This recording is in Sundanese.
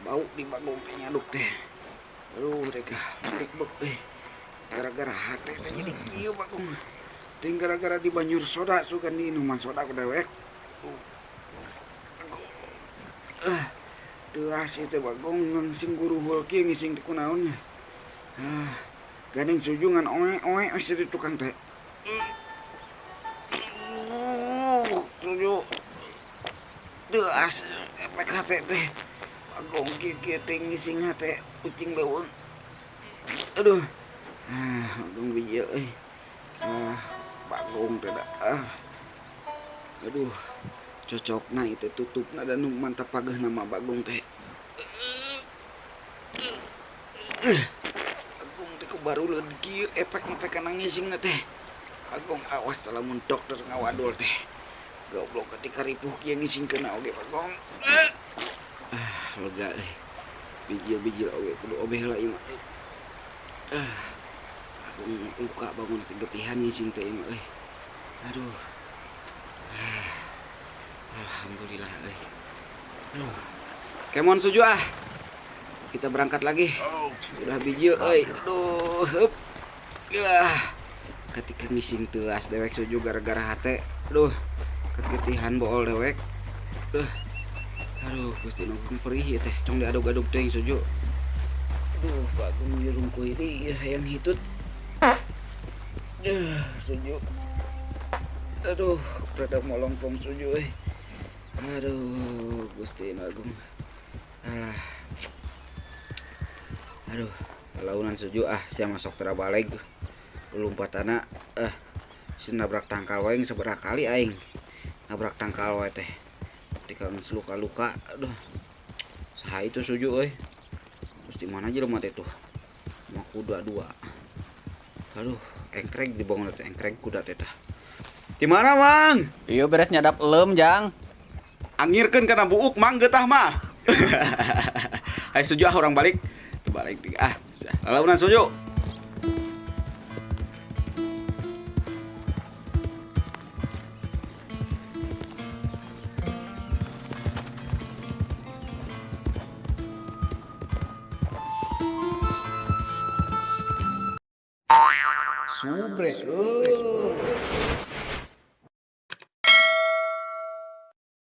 Bau di Bagong teh nyaduk teh. Aduh, rek bek eh. Gara-gara hate teh jadi kieu Bagong. Ting gara-gara di banjur soda sugan diinuman soda ku dewek. Teuas ieu teh Bagong ngising guruhul kieu ngising teh kunaon nya. Ah, gandeng sujungan oe-oe geus di tukang teh. Suju. Teuas efek hate teh. Bagong kieu-kieu teh ngising hate ucing leuweung. Aduh. Ah, Bagong bijil euy. Ah, Bagong teh da. Ah. Aduh. Cocokna itu tutupna dan nu mantap pageuh nama Bagong teh. Bagong teh ku baruleun kieu efekna teh kana ngisingna teh. Bagong awas lamun dokter ngawadul teh. Goblok ketika ripuh kieu ngisingkeunna oge Bagong. Ah, lega euy. Bijil-bijil oge kudu obeh lah ieu mah. Ah, Bagong luka bangun teh getihan ngising teh ieu mah euy. Aduh. Ah. Alhamdulillah euy. Aduh. Kemon suju ah. Kita berangkat lagi. Udah bijil euy. Aduh, hup. Yah. Ketika ngising teuas dewek suju gara-gara hate. Aduh. Kegetihan bool dewek. Duh. Aduh, Gusti nu perih ieu teh. Tong diaduk-aduk teuing suju. Aduh, Bagong dirungkuy deui ieu hayang hitut. Duh, suju. Aduh, rada molongpong suju euy. Aduh, Gusti nu Agung. Alah. Aduh, launan suju ah, sia masuk tera baleg. Lompatana ah si nabrak tangkal wae sabaraha kali aing. Nabrak tangkal wae teh. Ketika geus luka-luka, aduh. Saha itu suju euy. Terus di mana jelema teh tuh? Sama kuda dua. Aduh, engkrek dibangun teh, engkrek kuda teh tah. Di mana, Mang? Iya beres nyadap elem, Jang. Angirkeun kana buuk Mang getah mah. Ayo suju ah urang balik. Teu balik ah. Lalaunan suju. Subre.